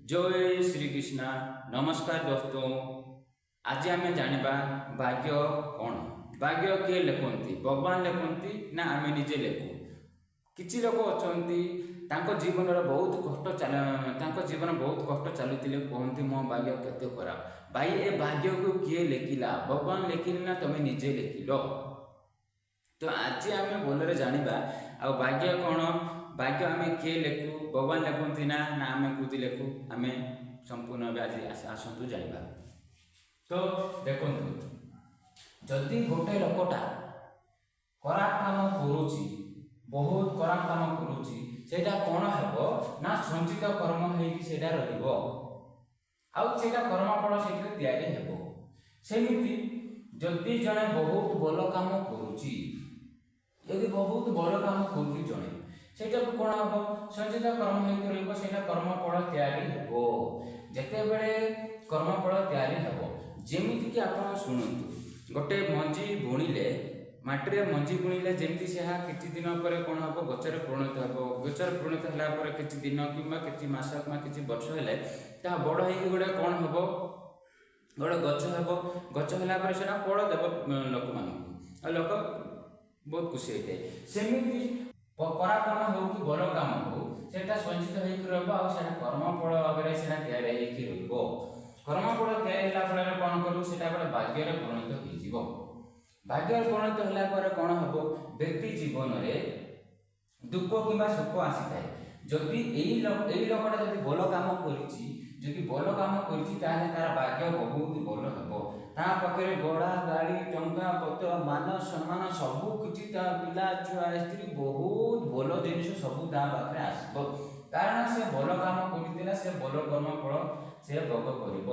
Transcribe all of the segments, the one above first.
ଜୟ ଶ୍ରୀକୃଷ୍ଣ। ନମସ୍କାର ଦୋସ୍ତ। ଆଜି ଆମେ ଜାଣିବା ଭାଗ୍ୟ କ'ଣ, ଭାଗ୍ୟ କିଏ ଲେଖନ୍ତି, ଭଗବାନ ଲେଖନ୍ତି ନା ଆମେ ନିଜେ ଲେଖୁ? କିଛି ଲୋକ ଅଛନ୍ତି, ତାଙ୍କ ଜୀବନର ବହୁତ କଷ୍ଟ ଚାଲ ତାଙ୍କ ଜୀବନ ବହୁତ କଷ୍ଟ ଚାଲୁଥିଲେ କୁହନ୍ତି, "ମୋ ଭାଗ୍ୟ କେତେ ଖରାପ।" ଭାଇ, ଏ ଭାଗ୍ୟକୁ କିଏ ଲେଖିଲା? ଭଗବାନ ଲେଖିଲେ ନା ତମେ ନିଜେ ଲେଖିଲ? ତ ଆଜି ଆମେ ଭଲରେ ଜାଣିବା ଆଉ ଭାଗ୍ୟ କ'ଣ, ଭାଗ୍ୟ ଆମେ କିଏ ଲେଖୁ, ଭଗବାନ ଲେଖନ୍ତି ନା ଆମେ ଖୁଦ ଲେଖୁ। ଆମେ ସମ୍ପୂର୍ଣ୍ଣ ଭାବେ ଆଜି ଆସନ୍ତୁ ଜାଣିବା। ତ ଦେଖନ୍ତୁ, ଯଦି ଗୋଟେ ଲୋକଟା ଖରାପ କାମ କରୁଛି, ବହୁତ ଖରାପ କାମ କରୁଛି, ସେଇଟା କ'ଣ ହେବ ନା ସଞ୍ଚିତ କର୍ମ ହେଇକି ସେଇଟା ରହିବ ଆଉ ସେଇଟା କର୍ମଫଳ ସେଇଥିରେ ତିଆରି ହେବ। ସେମିତି ଯଦି ଜଣେ ବହୁତ ଭଲ କାମ କରୁଛି, ଯଦି ବହୁତ ଭଲ କାମ କରୁଛି ଜଣେ, ସେଇଟାକୁ କ'ଣ ହେବ? ସଞ୍ଚିତ କର୍ମ ହେଇକି ରହିବ, ସେଇଟା କର୍ମଫଳ ତିଆରି ହେବ। ଯେତେବେଳେ କର୍ମଫଳ ତିଆରି ହେବ, ଯେମିତିକି ଆପଣ ଶୁଣନ୍ତୁ, ଗୋଟେ ମଞ୍ଜି ବୁଣିଲେ, ମାଟିରେ ମଞ୍ଜି ବୁଣିଲେ ଯେମିତି ଏହା କିଛି ଦିନ ପରେ କ'ଣ ହେବ? ଗଛରେ ପରିଣତ ହେବ। ଗଛରେ ପରିଣତ ହେଲା ପରେ କିଛି ଦିନ କିମ୍ବା କିଛି ମାସ କିମ୍ବା କିଛି ବର୍ଷ ହେଲେ ତାହା ବଡ଼ ହେଇକି ଗୋଟେ କ'ଣ ହେବ? ଗୋଟେ ଗଛ ହେବ। ଗଛ ହେଲା ପରେ ସେଇଟା ଫଳ ଦେବ ଲୋକମାନଙ୍କୁ ଆଉ ଲୋକ ବହୁତ ଖୁସି ହେଇଥାଏ। ସେମିତି ଖରାପ କାମ ହଉ କି ଭଲ କାମ ହଉ, ସେଇଟା ସଞ୍ଚିତ ହେଇକି ରହିବ ଆଉ ସେଇଟା କର୍ମଫଳ ଭାବରେ ସେଇଟା ତିଆରି ହେଇକି ରହିବ। କର୍ମଫଳ ତିଆରି ହେଲା ଫଳରେ କ'ଣ କରିବୁ? ସେଇଟା ଗୋଟେ ଭାଗ୍ୟରେ ପରିଣତ ହେଇଯିବ। ଭାଗ୍ୟରେ ପରିଣତ ହେଲା ପରେ କ'ଣ ହେବ? ବ୍ୟକ୍ତି ଜୀବନରେ ଦୁଃଖ କିମ୍ବା ସୁଖ ଆସିଥାଏ। ଯଦି ଏଇ ଲୋକଟା ଯଦି ଭଲ କାମ କରିଛି, ଯଦି ଭଲ କାମ କରିଛି, ତାହେଲେ ତାର ଭାଗ୍ୟ ବହୁତ ଭଲ ହେବ। ତା ପାଖରେ ଘୋଡ଼ା, ଗାଡ଼ି, ଟଙ୍କା ପତ୍ର, ମାନ ସମ୍ମାନ ସବୁ କିଛି, ତା ପିଲା ଛୁଆ, ସ୍ତ୍ରୀ, ବହୁତ ଭଲ ଜିନିଷ ସବୁ ତା ପାଖରେ ଆସିବ। କାରଣ ସେ ଭଲ କାମ କରିଥିଲା, ସେ ଭଲ କର୍ମ ଫଳ ସେ ଭୋଗ କରିବ।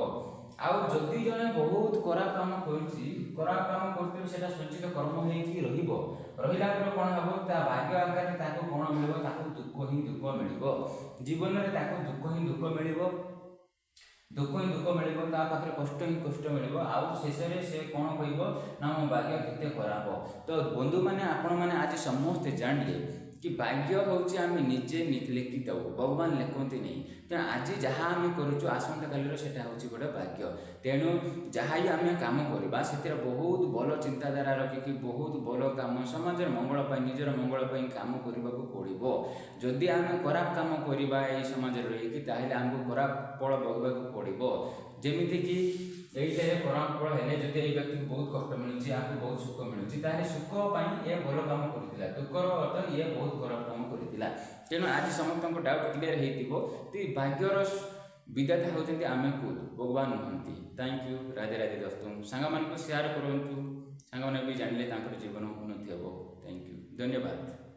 ଆଉ ଯଦି ଜଣେ ବହୁତ ଖରାପ କାମ କରିଛି, ଖରାପ କାମ କରିଥିବ, ସେଇଟା ସଞ୍ଚିତ କର୍ମ ହେଇକି ରହିବ। ରହିଲା ପରେ କ'ଣ ହେବ? ତା ଭାଗ୍ୟ ଆକାରରେ ତାକୁ କ'ଣ ମିଳିବ? ତାକୁ ଦୁଃଖ ହିଁ ଦୁଃଖ ମିଳିବ। ଜୀବନରେ ତାକୁ ଦୁଃଖ ହିଁ ଦୁଃଖ ମିଳିବ, ଦୁଃଖ ହିଁ ଦୁଃଖ ମିଳିବ, ତା ପାଖରେ କଷ୍ଟ ହିଁ କଷ୍ଟ ମିଳିବ। ଆଉ ଶେଷରେ ସେ କ'ଣ କହିବ ନା ମୋ ଭାଗ୍ୟ କେତେ ଖରାପ। ତ ବନ୍ଧୁମାନେ, ଆପଣମାନେ ଆଜି ସମସ୍ତେ ଜାଣିଲେ କି ଭାଗ୍ୟ ହେଉଛି ଆମେ ନିଜେ ଲେଖିଥାଉ, ଭଗବାନ ଲେଖନ୍ତି ନାହିଁ। ତେଣୁ ଆଜି ଯାହା ଆମେ କରୁଛୁ, ଆସନ୍ତାକାଲିର ସେଇଟା ହେଉଛି ଗୋଟେ ଭାଗ୍ୟ। ତେଣୁ ଯାହା ବି ଆମେ କାମ କରିବା, ସେଥିରେ ବହୁତ ଭଲ ଚିନ୍ତାଧାରା ରଖିକି ବହୁତ ଭଲ କାମ, ସମାଜର ମଙ୍ଗଳ ପାଇଁ, ନିଜର ମଙ୍ଗଳ ପାଇଁ କାମ କରିବାକୁ ପଡ଼ିବ। ଯଦି ଆମେ ଖରାପ କାମ କରିବା ଏଇ ସମାଜରେ ରହିକି, ତାହେଲେ ଆମକୁ ଖରାପ ଫଳ ଭୋଗିବାକୁ ପଡ଼ିବ। ଯେମିତିକି ଏଇଟାରେ ଖରାପ ଫଳ ହେଲେ, ଯଦି ଏଇ ବ୍ୟକ୍ତିକୁ ବହୁତ କଷ୍ଟ ମିଳୁଛି, ଆକୁ ବହୁତ ସୁଖ ମିଳୁଛି, ତାହେଲେ ସୁଖ ପାଇଁ ଏ ଭଲ କାମ କରିଥିଲା, ଦୁଃଖର ଅର୍ଥ ଇଏ ବହୁତ ଖରାପ କାମ କରିଥିଲା। ତେଣୁ ଆଜି ସମସ୍ତଙ୍କ ଡାଉଟ୍ କ୍ଲିୟର ହେଇଥିବ କି ଭାଗ୍ୟର ବିଧାତା ହେଉଛନ୍ତି ଆମେ ଖୁଦ, ଭଗବାନ ନୁହନ୍ତି। Thank you. Radhe Radhe ଦୋସ୍ତ। ସାଙ୍ଗମାନଙ୍କୁ ସେୟାର କରନ୍ତୁ, ସାଙ୍ଗମାନେ ବି ଜାଣିଲେ ତାଙ୍କର ଜୀବନ ଉନ୍ନତି ହେବ। Thank you, ଧନ୍ୟବାଦ।